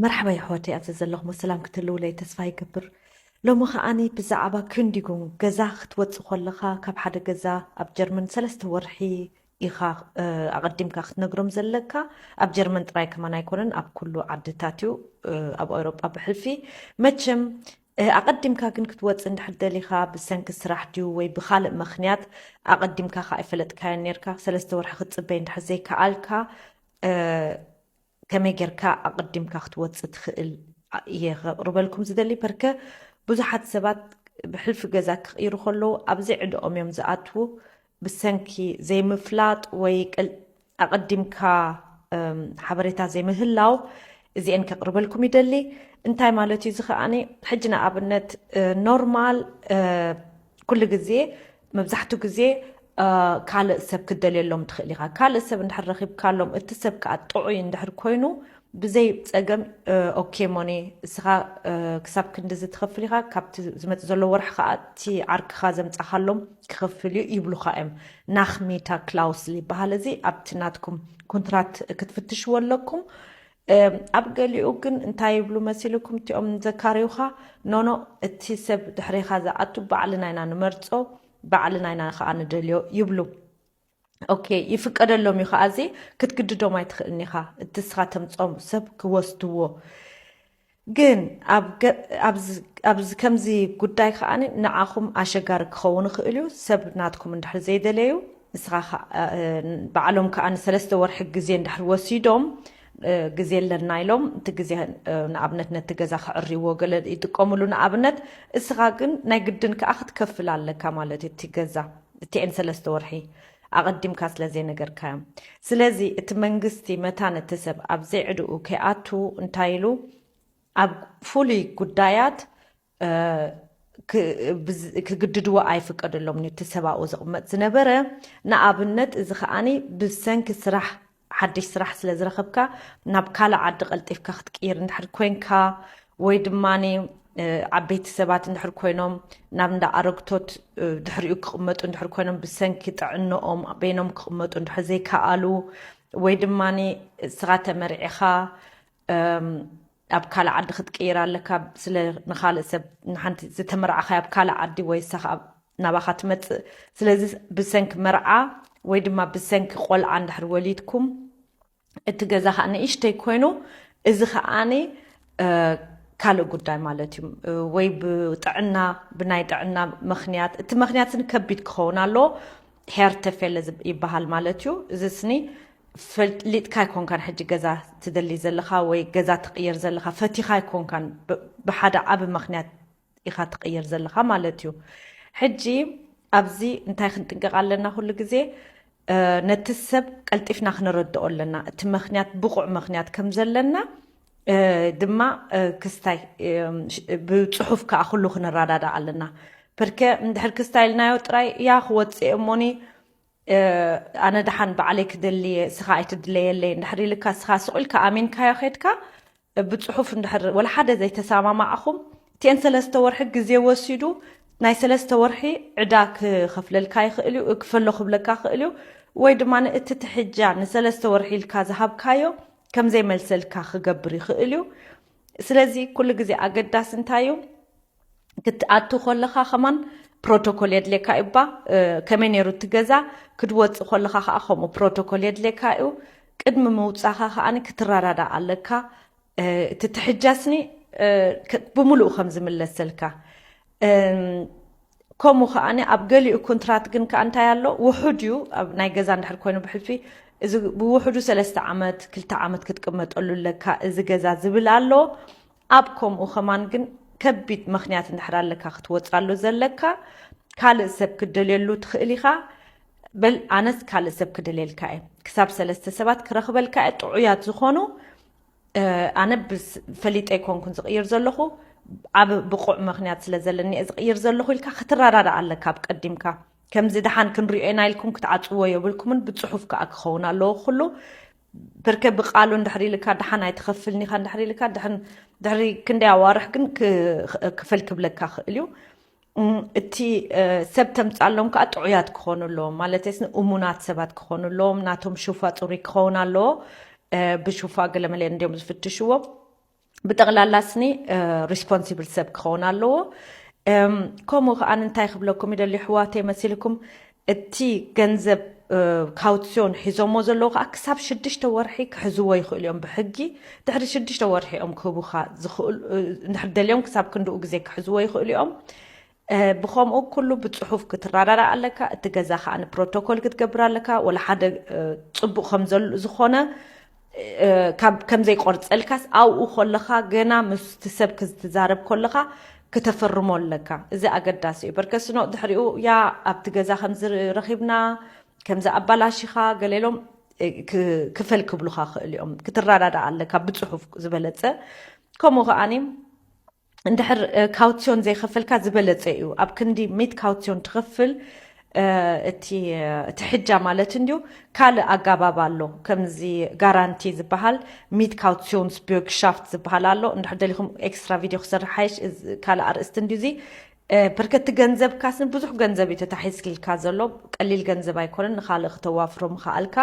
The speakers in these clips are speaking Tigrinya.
መርሓባ የሕዋተይ፣ ኣብዚ ዘለኹም ሰላም ክትህልውለይ ተስፋ ይገብር። ሎሚ ከዓኒ ብዛዕባ ክንዲጉም ገዛ ክትወፅእ ከለኻ፣ ካብ ሓደ ገዛ ኣብ ጀርመን ሰለስተ ወርሒ ኢኻ ኣቐዲምካ ክትነግሮም ዘለካ። ኣብ ጀርመን ጥራይ ከማን ኣይኮነን፣ ኣብ ኩሉ ዓድታት እዩ፣ ኣብ ኣውሮጳ ብሕልፊ። መቸም ኣቐዲምካ ግን ክትወፅእ እንድሕር ደሊኻ፣ ብሰንኪ ስራሕ ድዩ ወይ ብኻልእ ምኽንያት ኣቐዲምካ ከ ኣይፈለጥካዮን ነርካ፣ ሰለስተ ወርሒ ክትፅበይ እንድሕር ዘይከኣልካ፣ ከመይ ጌርካ ኣቐዲምካ ክትወፅእ ትኽእል እየ ከቕርበልኩም ዝደሊ። በርከ ብዙሓት ሰባት ብሕልፊ ገዛ ክቕይሩ ከለዉ፣ ኣብ ዘይዕድኦም እዮም ዝኣትዉ። ብሰንኪ ዘይምፍላጥ ወይ ቅል-፣ ኣቐዲምካ ሓበሬታ ዘይምህላው፣ እዚአን ከቕርበልኩም ይደሊ። እንታይ ማለት እዩ እዚ ከዓኒ? ሕጂ ንኣብነት ኖርማል ኩሉ ግዜ፣ መብዛሕትኡ ግዜ ካልእ ሰብ ክትደልየሎም ትኽእል ኢኻ። ካልእ ሰብ እንድሕር ረኺብካሎም፣ እቲ ሰብ ከዓ ጥዑይ እንድሕር ኮይኑ፣ ብዘይ ጸገም ኦኬ ሞኒ፣ እስኻ ክሳብ ክንድዚ ትኸፍል ኢኻ፣ ካብቲ ዝመጽእ ዘሎ ወርሒ ከዓ እቲ ዓርክኻ ዘምጻኻሎም ክኸፍል እዩ ይብሉኻ እዮም። ናኽሚታ ክላውስል ይበሃል። እዚ ኣብቲ ናትኩም ኩንትራት ክትፍትሽዎ ኣለኩም። ኣብ ገሊኡ ግን እንታይ ይብሉ መሲልኩም እቲኦም ዘካርዩኻ? ኖኖ፣ እቲ ሰብ ድሕሬኻ ዝኣቱ ባዕልና ኢና ንመርጾ፣ ባዕልና ኢና ከዓ ንደልዮ ይብሉ። ኦኬ፣ ይፍቀደሎም እዩ ከዓ፣ እዚ ክትግድዶም ኣይትኽእልን ኢኻ፣ እቲ ንስኻ ተምጾም ሰብ ክወስድዎ። ግን ኣብዚ ከምዚ ጉዳይ ከዓ ንዓኹም ኣሸጋሪ ክኸውን ይኽእል እዩ። ሰብ ናትኩም እንድሕር ዘይደለዩ፣ ንስኻ ባዕሎም ከዓ ንሰለስተ ወርሒ ግዜ እንድሕር ወሲዶም፣ ግዜ ኣለና ኢሎም፣ እቲ ግዜ ንኣብነት ነቲ ገዛ ክዕርይዎ ገለ ይጥቀምሉ ንኣብነት። እስኻ ግን ናይ ግድን ከዓ ክትከፍል ኣለካ ማለት እዩ። እቲ ገዛ እቲአን ሰለስተ ወርሒ ኣቐዲምካ ስለ ዘይነገርካዮም። ስለዚ እቲ መንግስቲ መታን እቲ ሰብ ኣብ ዘይዕድኡ ከይኣቱ እንታይ ኢሉ፣ ኣብ ፍሉይ ጉዳያት ክግድድዎ ኣይፍቀደሎም፣ ነቲ ሰብኣኡ ዝቕመጥ ዝነበረ። ንኣብነት እዚ ከዓኒ ብሰንኪ ስራሕ፣ ሓድሽ ስራሕ ስለ ዝረኸብካ፣ ናብ ካልእ ዓዲ ቀልጢፍካ ክትቅይር እንድሕር ኮንካ፣ ወይ ድማ ዓበይቲ ሰባት እንድሕር ኮይኖም ናብ እንዳ ኣረግቶት ድሕሪኡ ክቕመጡ እንድሕር ኮይኖም፣ ብሰንኪ ጥዕንኦም በይኖም ክቕመጡ እንድሕር ዘይከኣሉ፣ ወይ ድማ እስኻ ተመርዒኻ ኣብ ካልእ ዓዲ ክትቅይር ኣለካ፣ ስለ ንኻልእ ሰብ፣ ንሓንቲ ዝተመርዓኻያ ኣብ ካልእ ዓዲ ወይ እሳ ናባኻ ትመጽእ። ስለዚ ብሰንኪ መርዓ ወይ ድማ ብሰንኪ ቆልዓ እንድሕር ወሊድኩም፣ እቲ ገዛ ከዓ ንእሽተይ ኮይኑ፣ እዚ ከዓኒ ካልእ ጉዳይ ማለት እዩ። ወይ ብጥዕና፣ ብናይ ጥዕና ምኽንያት፣ እቲ ምኽንያት ስኒ ከቢድ ክኸውን ኣለዎ። ሄርተፌለ ይበሃል ማለት እዩ። እዚ ስኒ ፈሊጥካ ኣይኮንካን ሕጂ ገዛ ትደሊ ዘለኻ ወይ ገዛ ትቕየር ዘለኻ፣ ፈቲኻ ኣይኮንካን፣ ብሓደ ዓቢ ምኽንያት ኢኻ ትቕየር ዘለኻ ማለት እዩ። ሕጂ ኣብዚ እንታይ ክንጥንቀቕ ኣለና? ኩሉ ግዜ ነቲ ሰብ ቀልጢፍና ክነረድኦ ኣለና፣ እቲ ምኽንያት ብቑዕ ምኽንያት ከም ዘለና ድማ ክስታይ ብፅሑፍ ከዓ ኩሉ ክንረዳዳእ ኣለና። በርከ እንድሕር ክስታይ ኢልናዮ ጥራይ፣ ያ ክወፅእ እሞኒ፣ ኣነ ደሓን ባዕለይ ክደልየ፣ እስኻ ኣይትድለየለይ እንድሕር ኢልካ፣ እስኻ ስቕ ኢልካ ኣሚንካዮ ከድካ፣ ብፅሑፍ እንድሕር ወላ ሓደ ዘይተሰማማዕኹም፣ እቲአን ሰለስተ ወርሒ ግዜ ወሲዱ ናይ ሰለስተ ወርሒ ዕዳ ክኸፍለልካ ይኽእል እዩ፣ እክፈሎ ክብለካ ይኽእል እዩ። ወይ ድማ እቲ ትሕጃ ንሰለስተ ወርሒ ኢልካ ዝሃብካዮ ከም ዘይመልሰልካ ክገብር ይኽእል እዩ። ስለዚ ኩሉ ግዜ ኣገዳሲ እንታይ እዩ? ክትኣቱ ከለኻ ከማን ፕሮቶኮል የድልየካ እዩ እባ። ከመይ ነይሩ እቲ ገዛ? ክትወፅእ ከለኻ ከዓ ከምኡ ፕሮቶኮል የድልየካ እዩ። ቅድሚ ምውፃኻ ከዓ ክትረዳዳእ ኣለካ። እቲ ትሕጃስኒ ብምሉኡ ከም ዝምለሰልካ። ከምኡ ከዓ ኣብ ገሊኡ ኮንትራት ግን ከዓ እንታይ ኣሎ? ውሑድ እዩ። ኣብ ናይ ገዛ እንድሕር ኮይኑ ብሕልፊ፣ እዚ ብውሕዱ ሰለስተ ዓመት፣ ክልተ ዓመት ክትቅመጠሉ ኣለካ እዚ ገዛ ዝብል ኣሎ። ኣብ ከምኡ ከማን ግን ከቢድ ምኽንያት እንድሕር ኣለካ ክትወፅኣሉ ዘለካ፣ ካልእ ሰብ ክደልየሉ ትኽእል ኢኻ። በል ኣነስ ካልእ ሰብ ክደልየልካ እየ፣ ክሳብ ሰለስተ ሰባት ክረኽበልካ እየ፣ ጥዑያት ዝኾኑ። ኣነ ፈሊጠ ኣይኮንኩን ዝቕይር ዘለኹ፣ ዓብ ብቑዕ ምኽንያት ስለ ዘለኒ እየ ዝቕይር ዘለኹ ኢልካ ክትረዳዳእ ኣለካ ኣብ ቀዲምካ። ከምዚ ደሓን ክንሪኦ ኢና ኢልኩም ክትዓፅዎ የብልኩምን፣ ብፅሑፍ ከዓ ክኸውን ኣለዎ ኩሉ። በርከ ብቃሉ እንድሕር ኢልካ፣ ደሓን ኣይትኸፍልኒ ኢኻ እንድሕር ኢልካ፣ ድሕሪ ክንደይ ኣዋርሕ ግን ክፈል ክብለካ ክእል እዩ። እቲ ሰብ ተምፃሎም ከዓ ጥዑያት ክኾኑ ኣለዎም፣ ማለት ስ እሙናት ሰባት ክኾኑ ኣለዎም። ናቶም ሹፋ ፅሩይ ክኸውን ኣለዎ። ብሹፋ ገለመለ እንዲዮም ዝፍትሽዎ። ብጠቕላላ ስኒ ሪስፖንሲብል ሰብ ክኸውን ኣለዎ። ከምኡ ከዓ እንታይ ክብለኩም ይደሊ ኣሕዋተይ መሲልኩም፣ እቲ ገንዘብ ካውሲዮን ሒዞሞ ዘለዉ ከዓ ክሳብ ሽዱሽተ ወርሒ ክሕዝዎ ይኽእሉ እዮም ብሕጊ። ድሕሪ ሽዱሽተ ወርሒ እዮም ክህቡኻ ዝኽእሉ፣ እንድሕር ደልዮም ክሳብ ክንድኡ ግዜ ክሕዝዎ ይኽእሉ እዮም። ብኸምኡ ኩሉ ብፅሑፍ ክትረዳዳ ኣለካ። እቲ ገዛ ከዓ ንፕሮቶኮል ክትገብር ኣለካ። ወላ ሓደ ፅቡቅ ከምዘሉ ዝኾነ ከም ዘይቆርፀልካስ ኣብኡ ከለካ ገና ምስቲ ሰብ ክትዛረብ ከለካ ክተፍርሞ ኣለካ። እዚ ኣገዳሲ እዩ። በርከስኖ ድሕሪኡ ያ ኣብቲ ገዛ ከምዚ ረኺብና ከምዚ ኣባላሽኻ ገሌሎም ክፈል ክብሉካ ክእል እዮም። ክትረዳዳ ኣለካ ብፅሑፍ ዝበለፀ። ከምኡ ከዓኒ እንድሕር ካውሲዮን ዘይኸፈልካ ዝበለፀ እዩ። ኣብ ክንዲ ሚት ካውሲዮን ትኸፍል እቲ ሕጃ ማለት እንድዩ ካልእ ኣጋባብ ኣሎ። ከምዚ ጋራንቲ ዝበሃል ሚት ካውሲዮንስ ቢርግሻፍት ዝበሃል ኣሎ። እንድሕር ደሊኹም ኤክስትራ ቪድዮ ክሰርሕ ሓይሽ ካልእ ኣርእስቲ እንድዩ እዚ። በርከቲ ገንዘብ ካስን ብዙሕ ገንዘብ እዩ ተታሒዝልካ ዘሎ። ቀሊል ገንዘብ ኣይኮነን። ንኻልእ ክተዋፍሮ ምኽኣልካ።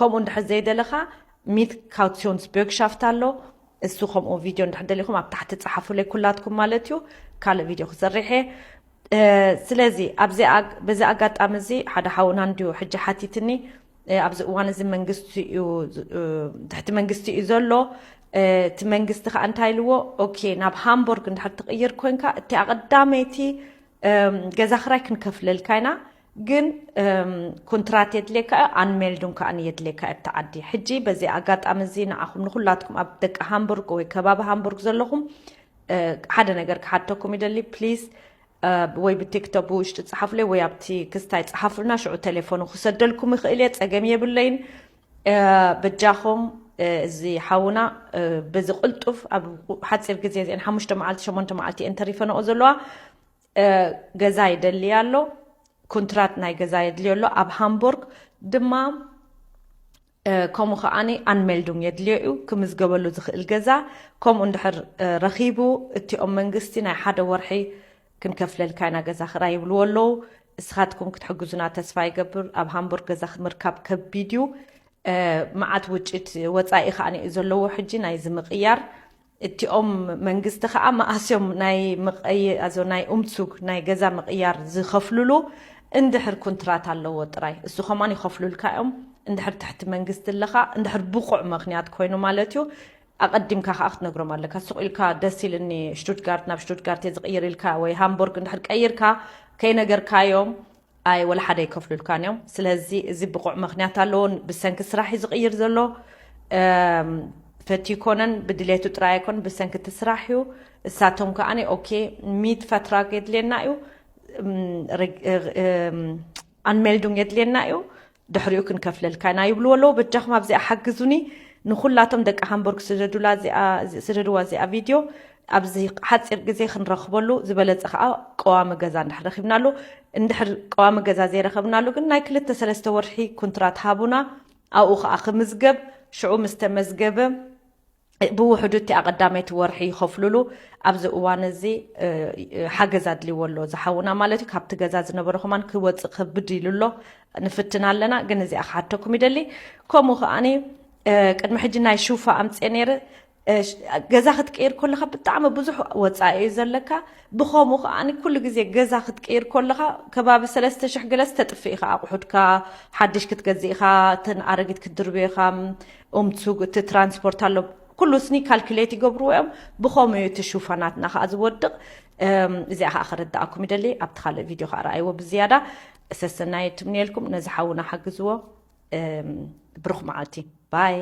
ከምኡ እንድሕር ዘይደለኻ ሚት ካውሲዮንስ ቢርግሻፍት ኣሎ። እሱ ከምኡ ቪድዮ እንድሕር ደሊኹም ኣብ ታሕቲ ጸሓፉለይ ኩላትኩም ማለት እዩ። ካልእ ቪድዮ ክሰርሕ እየ። ስለዚ ኣብዚ በዚ ኣጋጣሚ እዚ ሓደ ሓውና እንድዩ ሕጂ ሓቲትኒ። ኣብዚ እዋን እዚ መንግስቲ እዩ ትሕቲ መንግስቲ እዩ ዘሎ። እቲ መንግስቲ ከዓ እንታይ ኢልዎ? ኦኬ፣ ናብ ሃምቦርግ እንድሕር ትቕይር ኮንካ እቲ ኣቐዳመይቲ ገዛ ክራይ ክንከፍለልካ ኢና፣ ግን ኩንትራት የድልየካ እዩ፣ ኣንሜልዱን ከዓ የድልየካ እዩ ኣብቲ ዓዲ። ሕጂ በዚ ኣጋጣሚ እዚ ንዓኹም ንኩላትኩም ኣብ ደቂ ሃምቡርግ ወይ ከባቢ ሃምቡርግ ዘለኹም ሓደ ነገር ክሓተኩም ይደሊ ፕሊዝ። ወይ ብቲክቶክ ብውሽጢ ጸሓፉለይ ወይ ኣብቲ ክስታይ ጸሓፉልና፣ ሽዑ ቴሌፎኑ ክሰደልኩም ይኽእል እየ፣ ጸገም የብለይን። በጃኹም እዚ ሓውና በዚ ቅልጡፍ ኣብ ሓፂር ግዜ እዚአን ሓሙሽተ መዓልቲ ሸሞንተ መዓልቲ እየን ተሪፈንኦ ዘለዋ። ገዛ ይደሊ ኣሎ፣ ኩንትራት ናይ ገዛ የድልዮ ኣሎ ኣብ ሃምቦርግ ድማ። ከምኡ ከዓኒ ኣንሜልዱንግ የድልዮ እዩ ክምዝገበሉ ዝኽእል ገዛ። ከምኡ እንድሕር ረኺቡ እቲኦም መንግስቲ ናይ ሓደ ወርሒ ክንከፍለልካ ኢና ገዛ ክራይ ይብልዎ ኣለዉ። እስኻትኩም ክትሕግዙና ተስፋ ይገብር። ኣብ ሃምቦርግ ገዛ ምርካብ ከቢድ እዩ። መዓት ውጭት ወፃኢ ከዓ እዩ ዘለዎ ሕጂ ናይዚ ምቕያር። እቲኦም መንግስቲ ከዓ መኣስዮም ናይ ምቐይ ኣዞ ናይ ኡምሱግ ናይ ገዛ ምቕያር ዝኸፍሉሉ እንድሕር ኩንትራት ኣለዎ ጥራይ እሱ ከማን ይኸፍሉልካ እዮም። እንድሕር ትሕቲ መንግስቲ ኣለኻ እንድሕር ብቑዕ ምክንያት ኮይኑ ማለት እዩ። ኣቐዲምካ ከዓ ክትነግሮም ኣለካ። ሱቕ ኢልካ ደስ ኢልኒ ሽቱትጋርት ናብ ሽቱትጋርት እየ ዝቕይር ኢልካ ወይ ሃምቦርግ እንድሕር ቀይርካ ከይነገርካዮም ኣይ ወላ ሓደ ኣይከፍሉልካን እዮም። ስለዚ እዚ ብቑዕ ምክንያት ኣለዎ። ብሰንኪ ስራሕ እዩ ዝቕይር ዘሎ። ፈትዩ ኮነን ብድሌቱ ጥራይ ኣይኮን ብሰንኪ እቲ ስራሕ እዩ። እሳቶም ከዓኒ ኦኬ ሚት ፈትራግ የድልየና እዩ፣ ኣንሜልዱንግ የድልየና እዩ፣ ድሕሪኡ ክንከፍለልካ ኢና ይብልዎ ኣለዉ። በጃኹም ኣብዚኣ ሓግዙኒ። ንኹላቶም ደቂ ሃምቦርግ ስደድዋ እዚኣ ቪድዮ ኣብዚ ሓፂር ግዜ ክንረኽበሉ ዝበለፀ ከዓ ቀዋሚ ገዛ እንድሕር ረኺብናሉ። እንድሕር ቀዋሚ ገዛ ዘይረኸብናሉ ግን ናይ ክልተ ሰለስተ ወርሒ ኩንትራት ሃቡና። ኣብኡ ከዓ ክምዝገብ፣ ሽዑ ምስ ተመዝገበ ብውሕዱ እቲ ኣቐዳመይቲ ወርሒ ይኸፍሉሉ። ኣብዚ እዋን እዚ ሓገዝ ኣድልዎ ኣሎ ዝሓውና ማለት እዩ። ካብቲ ገዛ ዝነበረ ከማን ክወፅእ ከብድ ኢሉ ኣሎ። ንፍትን ኣለና ግን እዚኣ ክሓተኩም ይደሊ። ከምኡ ከዓኒ ቅድሚ ሕጂ ናይ ሹፋ ኣምፅአ ነይረ። ገዛ ክትቅይር ከለካ ብጣዕሚ ብዙሕ ወፃኢ እዩ ዘለካ። ብኸምኡ ከዓ ኩሉ ግዜ ገዛ ክትቅይር ከለካ ከባቢ ሰለስተ ሽሕ ገለስ ተጥፍእ ኢኻ ኣቑሑትካ ሓድሽ ክትገዝእ ኢኻ። እተን ኣረጊት ክትድርብዮ ኢኻ። ኡምሱግ እቲ ትራንስፖርት ኣሎ። ኩሉ ስኒ ካልኩሌት ይገብርዎ እዮም። ብኸምኡ እዩ እቲ ሹፋ ናትና ከዓ ዝወድቕ። እዚኣ ከዓ ክርድኣኩም ይደሊ። ኣብቲ ካልእ ቪድዮ ከዓ ረኣይዎ ብዝያዳ። ሰሰናይ ትምንየልኩም። ነዚ ሓውና ሓግዝዎ። ብሩኽ መዓልቲ። ባይ።